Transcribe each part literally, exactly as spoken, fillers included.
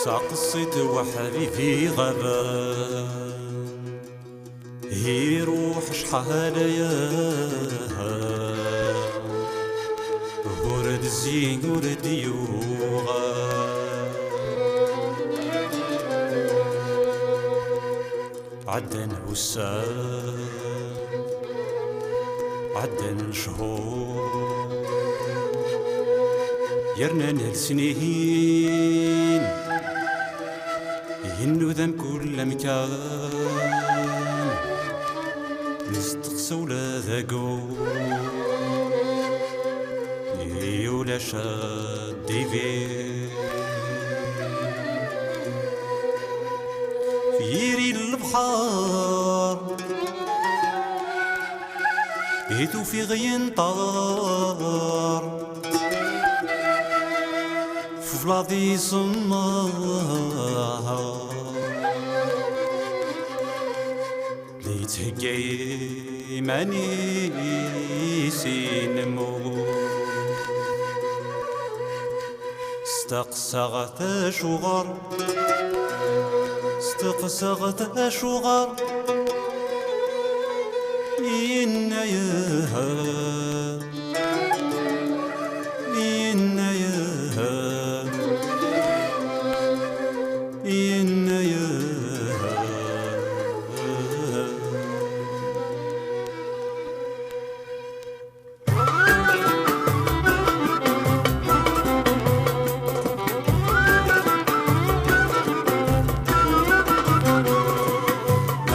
Taqsiṭ weḥd-i di ɣaban, iruḥ acḥal aya, ur d-zzin ur d-yuɣal. Ɛeddan wussan, ɛeddan cchur, yerna nesnin, yennuda mkul amkan, nesteqsa ula d aggur, ulac ad d-ibin. Yiri lebḥer i tufiɣ yenṭer, flaḍ isemmer, la yetthegga iman-is i lmut. Steqsaɣ-t acuɣer, steqsaɣ-t acuɣer, yenna-yah, yenna-yah, yenna-yah.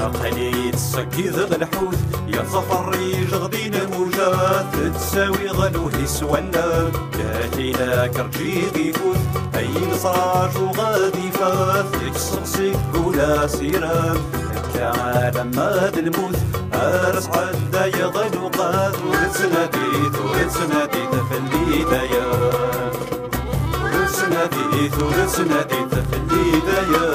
Aql-i ttṣeggideɣ lḥut, yerẓa ferrijeɣ di lmujat, ttawiɣ lewhi s wallam, lakin akerǧiɣ ifut, ayen ẓraǧuɣ ad ifat, yekkseɣ seg ul asiram. Akka alamma d lmut ara sɛeddayeɣ luqat, ur ttnadit, ur ttnadit fell-i daya. Ur ttnadit, ur ttnadit fell-i daya.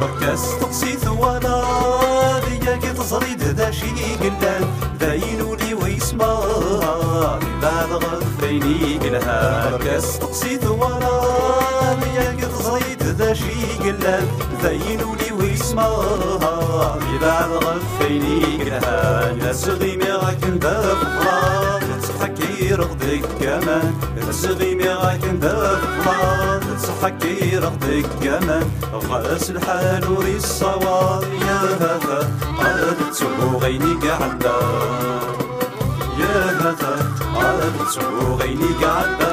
Berka asteqsi twalaḍ, yagi teẓriḍ d acu i yellan, d ayen ul-iw yesma, ibɛed ɣef wayen i yelhan. Berka asteqsi twalaḍ, yagi teẓriḍ d acu i yellan, d ayen ul-iw yesma, ibɛed ɣef wayen i yelhan. Asɣimi akken d afeḍra, ttḥekkireɣ deg aman. Asɣimi akken d afeḍra, ttḥekkireɣ deg aman. Ɣas lḥal ur issawaḍ, yahata ad ttuɣ ayen i iɛedda. Yahata ad ttuɣ ayen i iɛedda.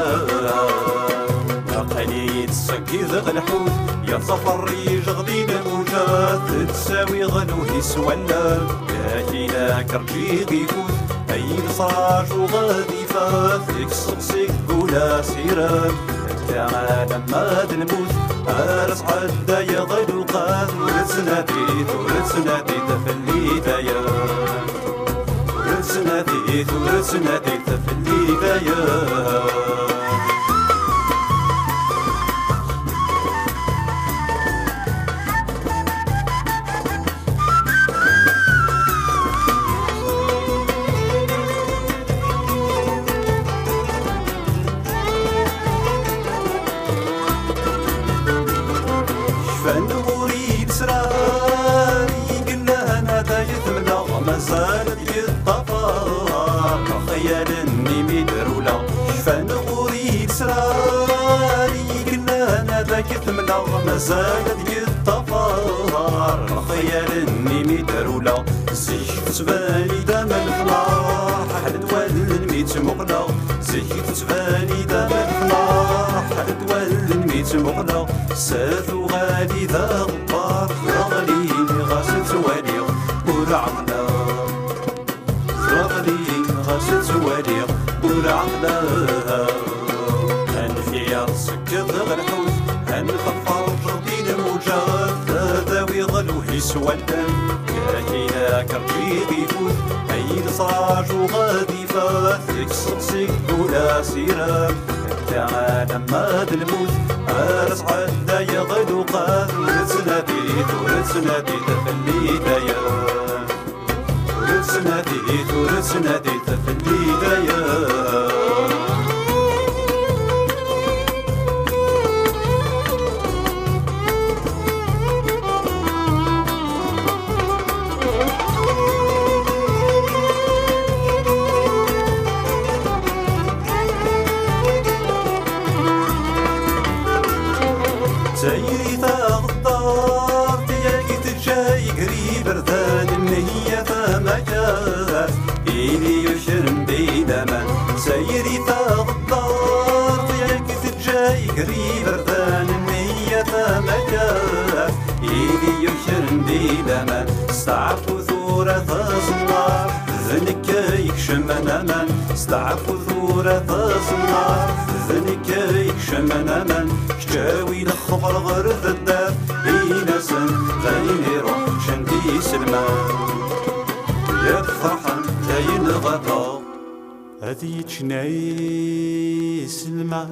Aql-i ttṣeggideɣ lḥut, yerẓa ferrijeɣ di lmujat, ttawiɣ lewhi s wallam, lakin akerǧiɣ ifut, ayen srajuɣ ad ifat, yekkseɣ seg ul asiram. Akka alamma d lmut ara sɛeddayeɣ luqat, ur ttnadit, ur ttnadit fell-i daya. Ur ttnadit, ur ttnadit fell-i daya. Cfan ɣur-i lesrar i yellan ad ay-temleɣ, mazal ad yeṭṭafar lexyal-nni mi d-rewleɣ. Cfan ɣur-i lesrar i yellan ad ak-temleɣ, mazal ad yeṭṭafar lexyal-nni mi d-rewleɣ. Zik tettban-iyi-d am leflaḥ, ḥedd wallen mi tt-muqleɣ. Zik tettban-iyi-d am leflaḥ, ḥedd wallen mi tt-muqleɣ. Sa tuɣal-iyi d aɣebbar, ɣliɣ ɣas ttwaliɣ ur ɛeqleɣ. Ɣliɣ ɣas ttwaliɣ ur ɛeqleɣ. Anef-iyi ad ṣeggdeɣ lḥut, anef ad ferrjeɣ di lmujat, ad awiɣ lewhi s wallam, lakin akerǧiɣ ifut, ayen Ttṛajuɣ ad ifat deg ṣṣeṣ-ik ula s irab. Akka alamma d lmut ara sɛeddayeɣ d uqad. Ur ttnadit, ur ttnadit fell-i dayem. Ur ttnadit, ur ttnadit fell-i dayem. Tayri taɣeddart yagi teǧǧa iger iberdan, nniya tamakart ili yukren di laman. Tayri taɣeddart yagi teǧǧa iger iberdan, nniya tamakart ili yukren di laman. Steɛfu tura taẓemmart, d nekk ay ikecmen aman. Steɛfu tura taẓemmart, d nekk ay ikecmen aman. Kečč awi lexbar ɣer taddart, in-asen d ayen iruḥ, ččan-t iselman. Yak ferḥen d ayen ɣabeɣ, ad yeččen iselman.